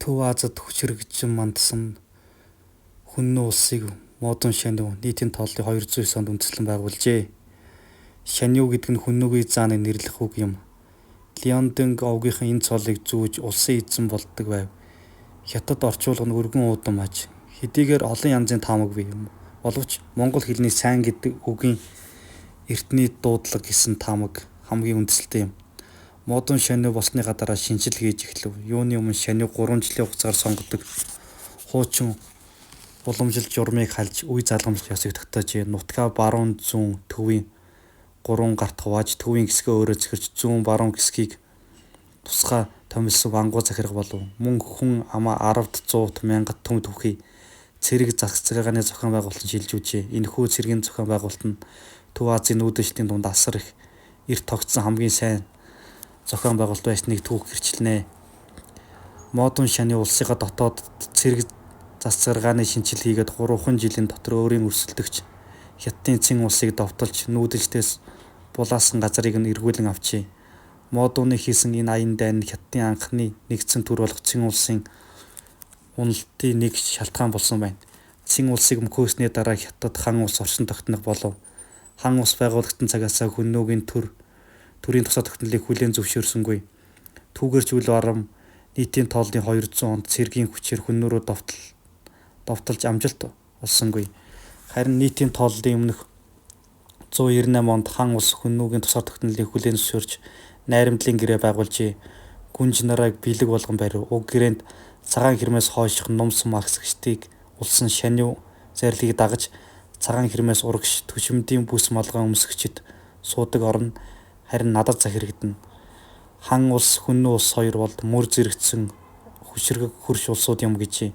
Төв Азид хүчирхэгжин мандсан Хүннү улсыг Модун Шаниу нийтийн тооллын 209 онд үндэслэн байгуулжээ. Шаниу гэдэг нь Хүннүгийн зааныг нэрлэх үг юм. Ляодунг овгийнхан энэ цолыг зүүж улсын эзэн болдог байв. Хятад орчуулга нь өргөн уудам аж. Хэдийгээр олон янзын таамаг бий боловч монгол хэлний сайн гэдэг үгийн эртний дуудлага гэсэн таамаг хамгийн үндэслэлтэй юм. Модун Шаниу болсныхаа дараа шинэчлэл хийж эхлэв. Юуны өмнө Шаниуг 3 жилийн хугацаагаар сонгодог хуучин уламжлал журмыг хальж үе залгамжлах ёсыг тогтоожээ. Нутгаа баруун зүүн төвийн гурван гарт хувааж, төвийн хэсгээ өөрөө захирч, зүүн баруун хэсгийг тусгай томилсон вангуу захирах болов. Мөн хүн амаа аравд, зуут, мянгат, түмд бүхий цэрэг засаглааны зохион байгуулалтанд шилжүүлжээ. Энэхүү цэргийн зохион байгуулалт нь Төв Азийн нүүдэлчдийн дунд асар их эрт тогтсон хамгийн сайн зохион байгуулалт байсныг түүх гэрчилнэ. Модун Шаниу улсынхаа дотоод цэрэг засаглааны шинэчлэл хийгээд 3 жилийн дотор өөрийн өрсөлдөгч Хятадын Цин улсыг довтолж, нүүдэлчдээс булаасан газрыг нь эргүүлэн авчээ. Модуны хийсэн энэ аян дайн нь Хятадын анхны нэгдсэн төр болох Цин улсын уналтын нэг шалтгаан болсон байна. Цин улсыг мөхөөсний дараа Хятад хан улс оршин тогтнох болов. Хан улс байгуулагдсан цагаасаа Хүннүгийн төрийн тусгаар тогтнолыг хүлээн зөвшөөрсөнгүй. Түүгээр ч үл барам нийтийн тооллын 200 онд цэргийн хүчээр Хүннү рүү довтолж амжилт олсонгүй. Харин нийтийн тооллын өмнөх 198 онд хан улс Хүннүгийн тусгаар тогтнолыг хүлээн зөвшөөрч найрамдлын гэрээ байгуулжээ. Гүнж нарыг бэлэг болгон барив. Уг гэрээнд цагаан хэрмээс хойших нум сум агсагчдыг улсын Шаниу зарлигийг дагаж цагаан хэрмээс урагш түшимдийн бүс малгай өмсөгчид суудаг орон харин надад захирагдана. Хан улс, Хүннү улс хоёр бол мөр зэрэгцсэн хүчирхэг хөрш улсууд юм гэжээ.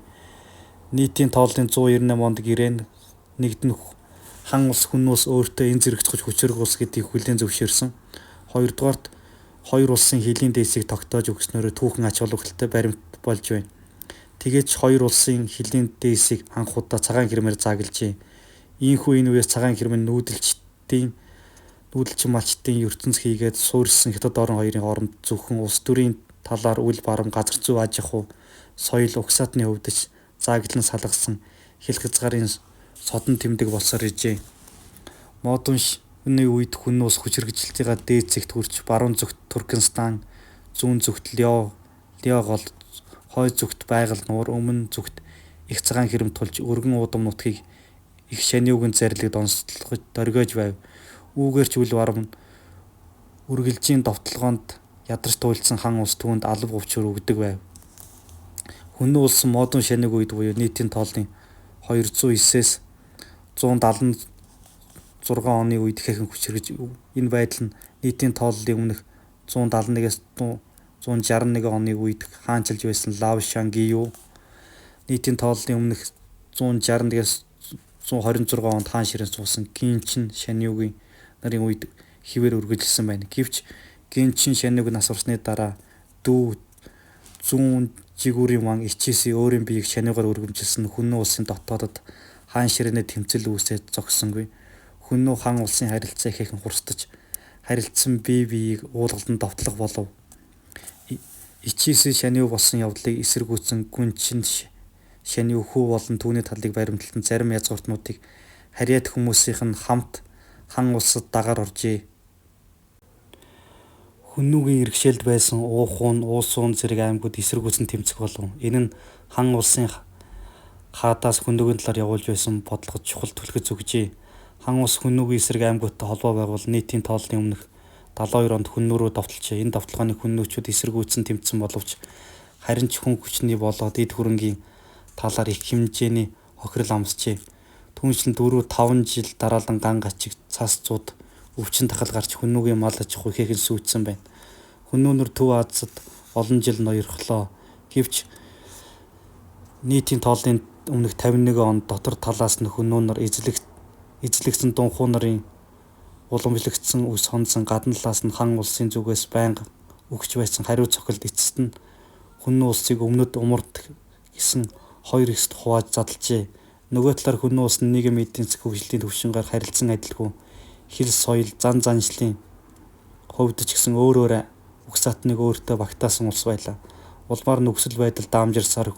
Нийтийн тооллын 198 онд гэрээ нь нэгд нь хан улс, Хүннү улс өөртөө энэ зэрэгцэж хүчирхэг улс гэдгийг хүлээн зөвшөөрсөн. Хоёрдугаарт хоёр улсын хилийн дээсийг тогтоож өгснөөрөө түүхэн ач холбогдолтой баримт болж байна. Тэгээд ч хоёр улсын хилийн дээсийг анх удаа цагаан хэрмээр зааглажээ. Ийнхүү энэ үеэс цагаан хэрм нь нүүдэлчин малчдын ертөнц хийгээд суурьшсан хятад орон хоёрын хооронд зөвхөн улс төрийн талаар үл барам газар зүй аж ахуй, соёл, угсаатны хувьд ч зааглан салгасан хил хязгаарын содон тэмдэг болсоор иржээ. Модун шөнийн үед Хүннү улс хүчирхэгжлийнхээ дээд зэгт хүрч баруун зүгт Туркменстан, зүүн зүгт Ляо гол, хойд зүгт Байгаль нуур, өмнө зүгт их цагаан хэрм тулж өргөн уудам нутгийг их Шаниугийн зарлигт онцлогож доргиож байв. Үүгээр ч үл барам үргэлжийн довтолгоонд ядарч туйлдсан хан улс түүнд алба говчоор өгдөг байв. Хүннү улс Модун Шаниуг үед буюу нийтийн тооллын 209-ээс 176 оны үед ихээхэн хүчирхэж энэ байдал нь нийтийн тооллын өмнөх 171-ээс 161 оны үед хаанчилж байсан Лав Шангию, нийтийн тооллын өмнөх 161-ээс 126 онд хаан ширээнд суусан Гинчин Шаниугийн нарын үед хэвээр үргэлжилсэн байна. Гэвч Гинчин Шаниуг нас барсны дараа дүү зүүн жигүүрийн ван Ичиси өөрийн биеийг Шаниугаар өргөмжилсөн Хүннү улсын дотоодод хаан ширээний тэмцэл үүсээд зогссонгүй. Хүннү хан улсын харилцаа ихээхэн хурцдаж харилцсан бие биеийг уулгалдан довтлох болов. Ичиси Шаниу болсон явдлыг эсэргүүцсэн Гүнчин Шаниу хүү болон түүний талыг баримтлан зарим язгууртнуудыг харьяат хүмүүсийнх нь хамт хан улсад дагаар оржээ. Хүннүгийн иргэшээлд байсан Уухуун, Уусуун зэрэг аймагуд эсэргүүцэн тэмцэх болов. Энэ нь хан улсын хаадаас Хүннүгийн талаар явуулж байсан бодлогод чухал түлхэц өгжээ. Хан улс Хүннүгийн эсрэг аймагуудтай холбоо байгуулан нийтийн тооллын өмнөх 72 онд Хүннү рүү довтолжээ. Энэ довтолгооныг хүннүүчүүд эсэргүүцэн тэмцсэн боловч харин ч хүн хүчний болоод эд хөрөнгийн талаар их хэмжээний хохирол амсжээ. Түүнчлэн 4-5 жил дараалан ган гачиг, цас зуд, өвчин тахал гарч Хүннүгийн мал аж ахуй ихээхэн сүйдсэн байна. Хүннү нар Төв Азид олон жил ноёрхлоо. Гэвч нийтийн тооллын өмнөх 51 онд дотор талаас нь Хүннү нар эзлэгдсэн Дунхуу нарын уламжлагдсан үс хонзон, гадна талаас нь хан улсын зүгээс байнга өгч байсан хариу цохилт эцэст нь Хүннү улсыг өмнөд умард гэсэн хоёр хэсэгт хувааж задлжээ. Нөгөө талаар Хүннү улс нь нийгэм эдийн засгийн хөгжлийн түвшингээр харилцан адилгүй хэл соёл, зан заншлын хувьд ч гэсэн өөр өөр угсаатныг өөртөө багтаасан улс байлаа. Улмаар нөхцөл байдал даамжирсаар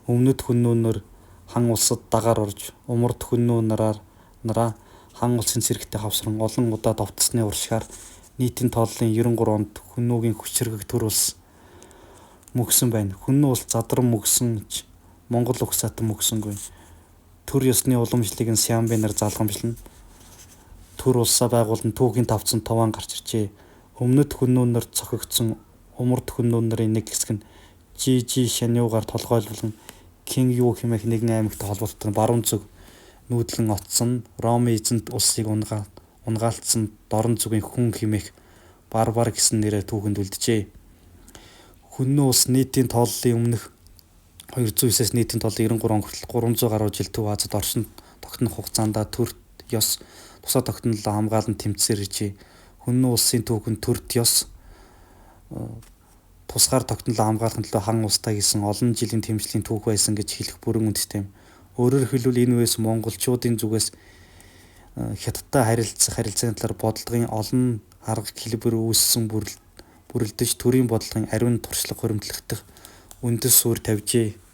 өмнөд хүннү нар Хан улсад дагаар орж, умард хүннү нараа Хан улсын цэрэгтэй хавсран олон удаа довтолсны уршигаар нийтийн тооллын 93 онд хүннүгийн хүчирхэг төр улс мөхсөн байна. Хүннү улс задран мөхсөн ч Монгол угсаатан мөхсөнгүй. Төр ёсны уламжлалыг нь Сямбе нар залгамжлана. Төр улсаа байгуулан түүхийн тавцанд товоон гарч иржээ. Өмнөд хүннү нар цохигдсон умард хүннү нарын нэг хэсэг нь Жи Шаньюгаар толгойлболон Кинг Ю хэмээх нэгэн аймагтай холбоотой баруун зүг нүүдлэн оцсон Ромын эзэнт улсыг унгаалтсан дорн зүгийн хүн хэмээх барбар гэсэн нэрээр түүхэнд үлджээ. Хүннү улс нийтийн тооллын өмнөх 209-ээс нийтийн тооллын 93 он хүртэл 300 гаруй жил Төв Азид оршин тогтнох хугацаанд төрт ёс тусаа тогтнолоо хамгаалан тэмцсээр иржээ. Хүннү улсын түүхэнд төрт ёс тусгаар тогтнолоо хамгаалахын төлөө хан улстай хийсэн олон жилийн тэмцлийн түүх байсан гэж хэлэх бүрэн үнэтэй юм. Өөрөөр хэлбэл, энэ үеэс монголчуудын зүгээс хятадтай харилцах харилцааны талаар бодлогын олон арга хэлбэр үүссэн бүрэлдэж, төрийн бодлогын ариун туршлага хуримтлагдах үндэс суурь тавьжээ.